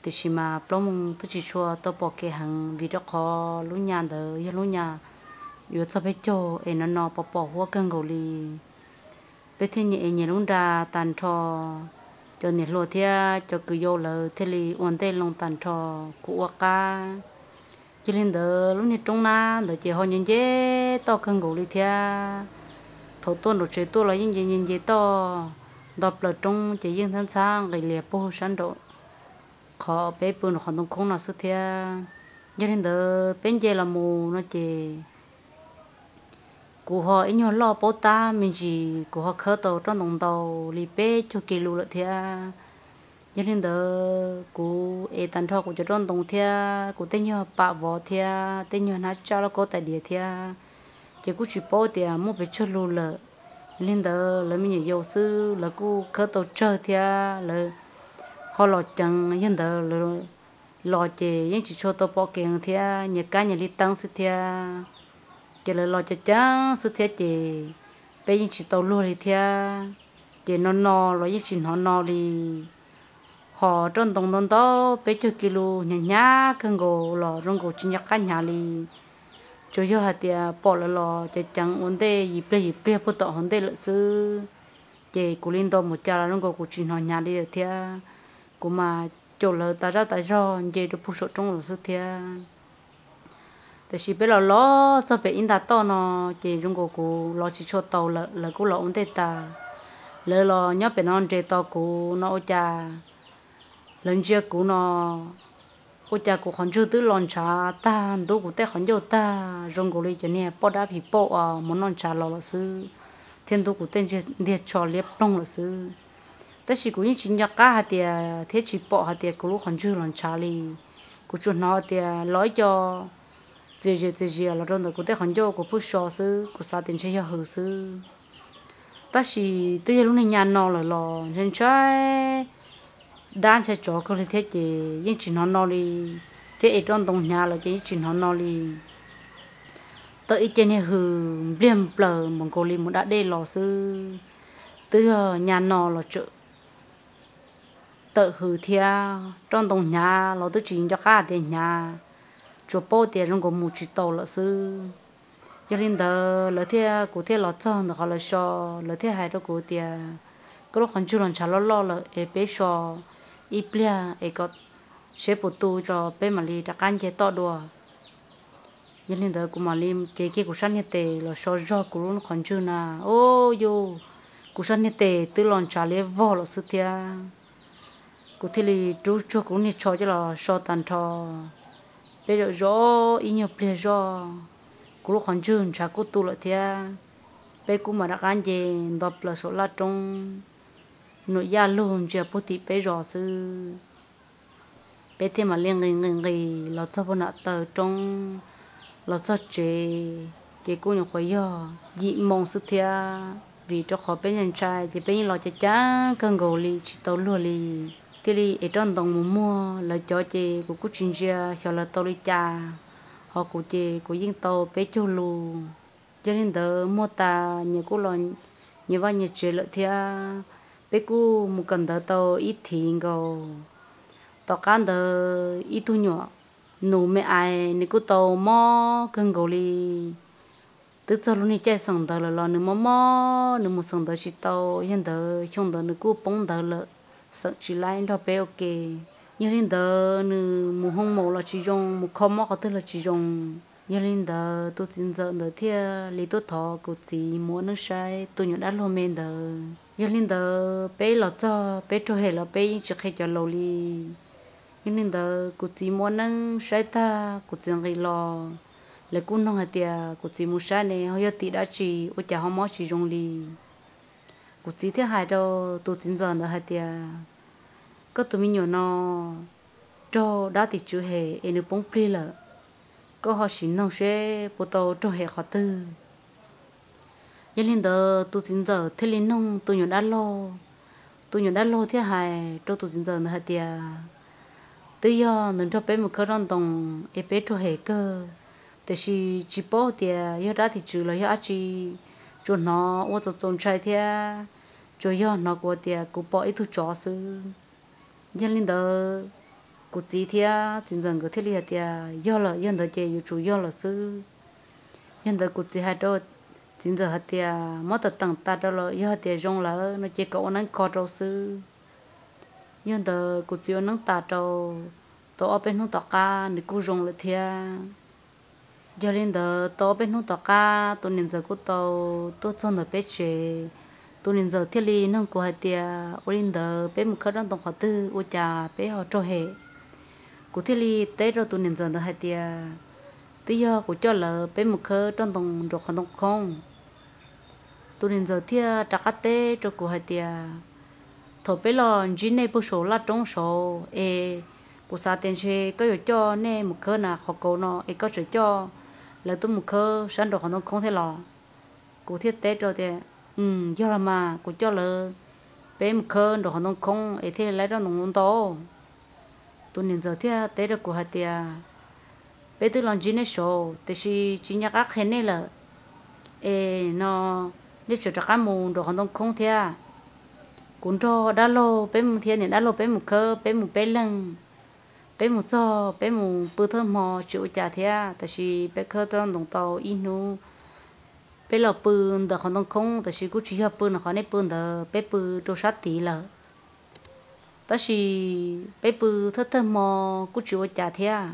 Tiam sis mas plaub moo twb tsis tshua tau pom kev heev vim rau qhov lub nyas ntawd yog lub nyas yuav txog peb caug es no no pom pom huab kawg nkaus li. Peb thiaj nyias ev nyias lub nra tag nrho, cov niam hluas thiab cov kwv yau lawv thiaj li ua ntej loo tag nrho, kuv ua qab. Yog li ntawd lub niag roob nab ntawd ces ho nce nce toj kawg nkaus li thiab. Thaum tuaj nraum tsev tuaj los yeej nce nce nce toj nto plaws roob ces yeej ntxhab ntxhab nqis lias puag sab nraum qhov peb pw nraum qhov ntoo khoob no xwb thiab. Yog li ntawd peb nce los mus no ces kuv ho ib nyuag loj paub tab me ntsis, kuv ho khawb tau roj ntoo ntau li peb caug kis lus lawm thiab. Yog li ntawd kuv ev tag nrho kuv cov roj ntoo thiab kuv tej nyuag pam vov thiab tej nyuag hnab tsaj lauj kaub tais diav thiab, ces kuj tsis paub tias muaj pes tsawg lus lawm. Yog li ntawd lawv me nyuam yaus xwb lawv kuj khawb tau tsawg thiab lawv ho los ceev. Yog ntawd lawv los ces yeej tsis tshua tau pom kev thiab, nyias kab nyias li teeb xwb thiab. Ces lawv los ceev ceev xwb thiab ces peb yeej tsis tau luag li thiab. Ces no no los yeej tsis hnov no li. Ho roj ntoo ntau ntau peb caug kis lus hnyav hnyav kawg nkaus los zoo nkaus tsis nco qab hnyav li. Tsuas yog hais tias pom lawv los ceev ceev ua ntej yim pliag yim pliag puag tom hauv ntej lawm xwb. Ces kuv li nto mus cas los zoo nkaus kuv tsis hnov hnyav li lawm thiab. Kuv mas caum lawv tas zaj tas zog nce rau puag saum roob lawm xwb thiab. Tiam sis peb los los txog pem ib nta toj no, ces zoo nkaus kuv los tsis tshua tau lawm, lawv kuj los ua ntej tas. Lawv los nyob pem no nres tos kuv no ua cas lawv ntsia kuv no ua cas kuv qhov ntswg twb los ntshav tag, ntub kuv tej qhov ncauj tag, zoo nkaus li cov niag poj dab phim pauj uas mus noj ntshav los lawm xwb, thiab ntub kuv tej ntiag tsho liab ploog lawm xwb. Tab sis kuv yeej tsis nco qab hais tias thiab tsis pom hais tias kuv lub qhov ntswg los ntshav li. Kuv tsuas hnov tias los ib co txias zias txias zias los rau ntawm kuv tej qhov ncauj, kuv pheej so xwb, kuv xav tias ntshe yog hws xwb. Tab sis twb yog lub niag nyab no lawm los ntshai ntshai dab ntshai tsov kawg li thiab ces yeej tsis hnov no li, thiab es roj ntoo hnyav lawm ces yeej tsis hnov no li. Tawm ib ce niag hws npliag nplaws npaum nkaus li mus da dej los xwb. Twb yog nyab no los tseem tawm hws thiab, roj ntoo hnyav los twb tsis nco qab tias hnyav, tsuas paub tias zoo nkaus mus tsis tau lawm xwb. Yog li ntawd lawv thiaj, kuv thiaj los txog ntawm qhov lawv so, lawv thiaj hais rau kuv tias, koj lub qhov ntswg los ntshav loj loj lawm es peb so ib pliag es kom seb puas tu tso peb mam li rov qab nce toj dua. Yog li ntawd kuv mam li cev kiag kuv sab niag tes los so zog kuv lub qhov ntswg na, ub yuj, kuv sab niag tes twb los ntshav liab vog lawm xwb thiab. Kuv thiaj li rub tsuag kuv lub niag tsho coj los so tag nrho. Peb zom zov ib nyuag pliag zoj, kuv lub qhov ntswg ntshav kuj tu lawm thiab. Peb kuj mam rov qab nce nto plaws saum laj roob, num yaj lug ntsia puag tim peb zos xwb. Peb thiaj mam li nqis nqis nqis los txog puag nram taw roob, los txog tsev ces kuj nyuam qhuav yog yim moo xwb thiab, vim rau qhov peb ntshai ntshai ces peb yeej los cav cav kawg nkaus li tsis tau luag li. Thiaj li es roj ntoo mus muag lawv cov ces kuv kuj tsis ntsia xyov lawv tau li cas, ho kuv ces kuv yeej tau peb caug lus. Yog li ntawd muag tas nyias kuj los nyias vaj nyias tsev lawm thiab. Peb kuj mus kawm ntawv tau ib thiv nkaus. Tom qab ntawd ib tug nyuam nus me ais nws kuj tau mob kawg nkaus li. Twb txog lub niag caij xeem ntawv lawm los nws mob mob, nws mus xeem ntawv tsis tau. Yog ntawd xyoo ntawd nws kuj poob ntawv lawm, xeem tsis laib nrog peb ua ke. Yog li ntawd nws mus hoo maum los tsis zoo, mus kho mob qhov twg los tsis zoo. Yog li ntawd tus txiv ntxawm ntawd thiaj li tuaj thov kuv txiv mus ua neeb saib tus nyuam dab laug me ntawd. Yog li ntawd peb los txog peb raug hem los peb yeej tsis qhia cov laus li. Yog li ntawd kuv txiv mus ua neeb saib tag kuv txiv nqis los, lawv kuj noog hais tias kuv txiv mus saib ne ho yog tim dab tsi ua cas ho mob tsis zoo li. Kuv txiv thiaj hais rau tus txiv ntxawm ntawd hais tias, koj tus me nyuam no raug dab tim tswv hem es nws poob plig lawm, koj ho sim noog seb puas tau raug hem qhov twg. Yog li ntawd tus txiv ntxawm thiaj li noog tus nyuam dab laug. Tus nyuam dab laug thiaj hais rau tus txiv ntxawm ntawd hais tias, twb yog nws nrog peb mus khawb roj ntoos es peb raug hem kawg, tiam sis tsis paub tias yog dab tim tswv los yog dab tsi, tsuas hnov ua txaus txaus ntshai thiab, tsuas yog hnov kuv tias kuv pom ib tug tsov xwb. Yog li ntawd kuv txiv thiab txiv ntxawm nkawd thiaj li hais tias, yog lawm, yog ntawd ces yuav tsum yog lawm xwb. Yog ntawd kuv txiv hais rau txiv ntxawm hais tias, muab teem teem tas rau lawm, yog hais tias zoo lawm no ces kom ua neeb kho rau xwb. Yog ntawd kuv txiv ua neeb tas rau, tau ob peb hnub tom qab nws kuj zoo lawm thiab. Yog li ntawd tau ob peb hnub tom qab tus niam ntxawm kuj tau tuaj txog ntawm peb tsev. Tus niam ntxawm thiaj li noog kuv hais tias, ua li ntawd peb mus khawb roj ntoos qhov twg ua cas peb ho raug hem? Kuv thiaj li teb rau tus niam ntxawm ntawd hais tias, twb yog kuv coj lawv peb mus khawb roj ntoos nraum qhov ntoo khoob. Tus niam ntxawm thiaj rov qab teb rau kuv hais tias, thaum peb los ntsib nej puag saum laj roob saud es kuv xav tias ntshe koj yuav coj nej mus khawb na qhov kauv no es koj tseem coj lawv tuaj mus khawb sab nraum qhov ntoo khoob thiab los? Kuv thiaj teb rau tias, yog los mas, kuv coj lawv peb mus khawb nraum qhov ntoo khoob es thiaj li laib roj ntoos ntau. Tus niam ntxawm thiaj teb rau kuv hais tias, peb twb los ntsib nej saud tiam sis tsis nco qab qhia nej lawm, es no nej tseem rov qab mus nraum qhov ntoo khoob thiab. Kuv nrog dab laug peb mus thiab niam dab laug peb mus khawb, peb mus peb leeg. Peb mus txog peb mus pw thawj hmo tsis ua cas thiab, tab sis peb khawb roj ntoos tau ib hnub, peb los pw ntawm qhov ntoo khoob, tab sis kuj tsis yog pw nram qhov nej pw ntawd, peb pw rau sab tid lawm. Tab sis peb pw thawj thawj hmo kuj tsis ua cas thiab.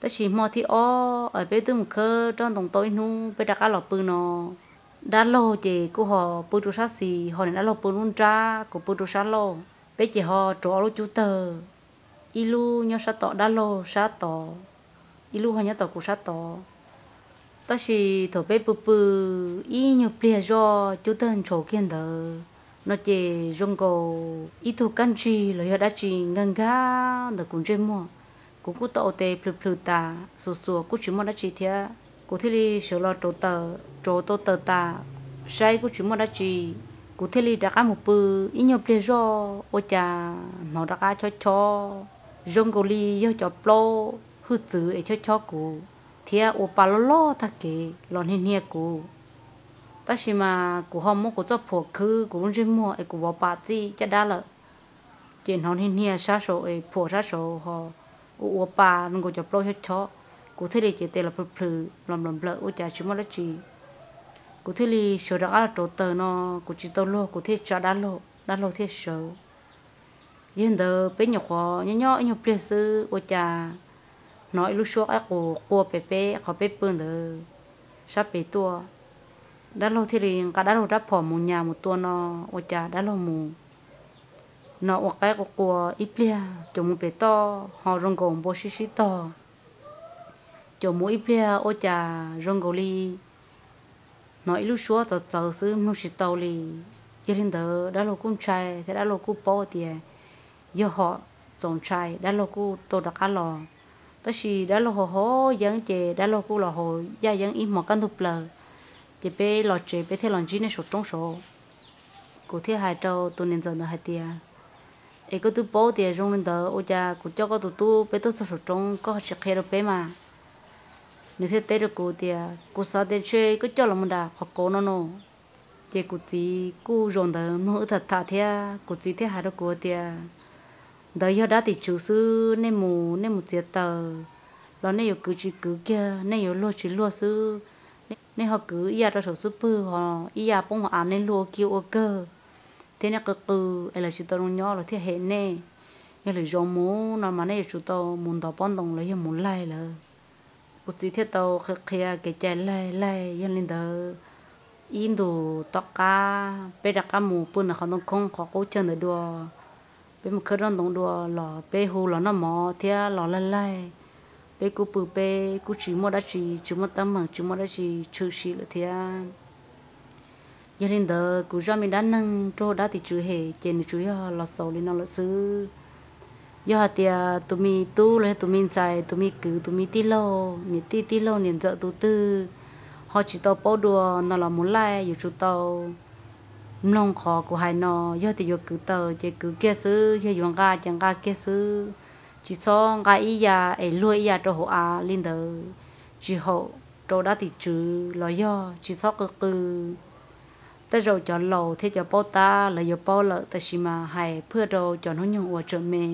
Tab sis hmo thib ob es peb twb mus khawb roj ntoos tau ib hnub peb rov qab los pw no, dab laug ces kuj ho pw rau sab xis, ho niam dab laug pw lub nrab, kuv pw rau sab laug. Peb ces ho rauv ob lub cub tawg, ib lub nyob sab tom dab laug sab tod, ib lub ho nyob tom kuv sab tod. Tab sis thaum peb pw pw ib nyuag pliag zoj cub tawg ntshaus kiag ntawd no ces zoo nkaus ib tug kab ntsig los yog dab tsi nkag nkag ntawm kuv ntsej muag. Kuv kuj tau ua tes plhws plhws tas xuas xuas kuj tsis muaj dab tsi thiab. Kuv thiaj li sawv los rauv taws, rauv tau taws tas saib kuj tsis muaj dab tsi. Kuv thiaj li rov qab mus pw ib nyuag pliag zoj ua cas hnov rov qab chob chob, zoo nkaus li yog cov plaub hwj txwv es chob chob kuv thiab ua pa loj loj tag kev los hnia hnia kuv. Tab sis mas kuv ho muab kuv txoj phuam khwb kuv lub ntsej muag es kuv vov pa txij caj dab lawm. Ces hnov hnia hnia sab saud es phuam sab saud ho ua ua pa zoo nkaus cov plaub chob chob. Kuv thiaj li cev tes los plhws plhws los nplawm nplawm ua cas tsis muaj dab tsi. Kuv thiaj li sawv rov qab los rauv taws no, kuv tsis tau luag kuv thiaj tsa dab laug, dab laug thiaj sawv. Yog ntawd peb nyuam qhuav nyob nyob ib nyuag pliag xwb ua cas hnov ib lub suab qaib qus qua pem peb qhov peb pw ntawd sab pem tuaj. Dab laug thiaj li nqa dab laug rab phom mus nyas mus tua no, ua cas dab laug mus no ua qaib qua qua ib pliag caum mus pem toj ho zoo nkaus npua sib sib tog. Caum mus ib pliag ua cas zoo nkaus li hnov ib lub suab txawv txawv xwb mloog tsis tau li. Yog li ntawd dab laug kuj ntshai thiab dab laug kuj paub tias yog hom txaus ntshai, dab laug kuj tau rov qab los. Tab sis dab laug haus haus yeeb ces dab laug kuj los haus yaj yeeb ib hmos kaj ntug plaws, ces peb los tsev peb thiaj los ntsib nej saum roob saud. Kuv thiaj hais rau tus niam ntxawm ntawd hais tias, es koj twb paub tias zoo li ntawd ua cas kuv coj koj tus tub peb tuaj txog saum roob koj ho tsis qhia rau peb mas? Nws thiaj teb rau kuv tias, kuv xav tias ntshe koj coj los mus nram qhov qauv no no. Ces kuv txiv kuj zaum ntawd mloog wb tham tham thiab kuv txiv thiaj hais rau kuv tias, ntawd yog dab tim tswv xwb, nej mus nej mus txiav taws los nej yuav kwv tsis kwv kiag, nej yuav luag tsis luag xwb. Nej ho kwv ib yam rau saum xub pwg ho ib yam poob hauv av, nej luag ua kiag ua kawg thiab nej qw qw es lawv tsis tau zoo nyob los thiaj hem nej. Yog lwm zaus mus no mas nej yuav tsum tau mus ntov pob ntoo los yog mus laig lawm. Kuv txiv thiaj tau qhia qhia kev cai laig laig. Yog li ntawd ib ntus tom qab peb rov qab mus pw ntawm qhov ntoo khoob qhov qub chaw ntawd dua, peb mus khawb zaub ntoo dua los peb hu los noj mov thiab los laig laig. Peb kuj pw peb kuj tsis muaj dab tsi, tsis muaj teeb meem, tsis muaj dab tsi tshwm sim lawm thiab. Yog li ntawd kuv zaj me dab neeg raug dab tim tswv hem ces nws tsuas yog los xaus li no lawm xwb. Yog hais tias tus me tub los yog tus me ntxhais, tus me kwv, tus me tij laug, niam tij tij laug niam ntxawm tus twg ho tsis tau paub dua no los mus laij yuav tsum tau mloog qhov kuv hais no. Yog tias yuav kwv taws ces kwv kiag xwb, yog yuav nqa ces nqa kiag xwb. Tsis txhob nqa ib yam es luag ib yam rau hauv av li ntawd, tsis haum rau dab tim tswv los yog tsis txhob qw qw. Tej zaum cov laus thiab cov paub tab lawv yuav paub lawm, tab sis mas hais phwj rau cov hnub nyoog uas tseem me.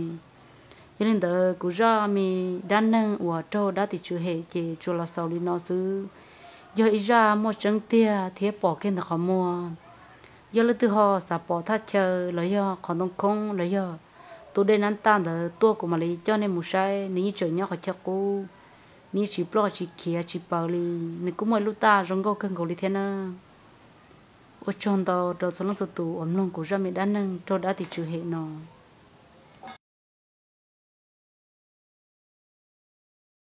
Yog li ntawd kuv zaj me dab neeg uas raug dab tim tswv hem ces tsuas los xaus li no xwb. Yog ib zaj muaj tseeb tiag thiab pom kiag ntawm qhov muag. Yog leej twg ho xav pom thaj chaw los yog qhov ntoo khoob los yog tus dej nab taj ntawd tuaj kuv mam li coj nej mus saib. Nws yeej tseem nyob qhov chaw qub, nws yeej tsis ploj tsis khiav tsis paws li. Nws kuj muaj ib lub taj zoo nkauj kawg nkaus li thiab na. Ua tsaug ntau rau txhua leej txhua tus uas mloog kuv zaj me dab neeg raug dab tim tswv hem no.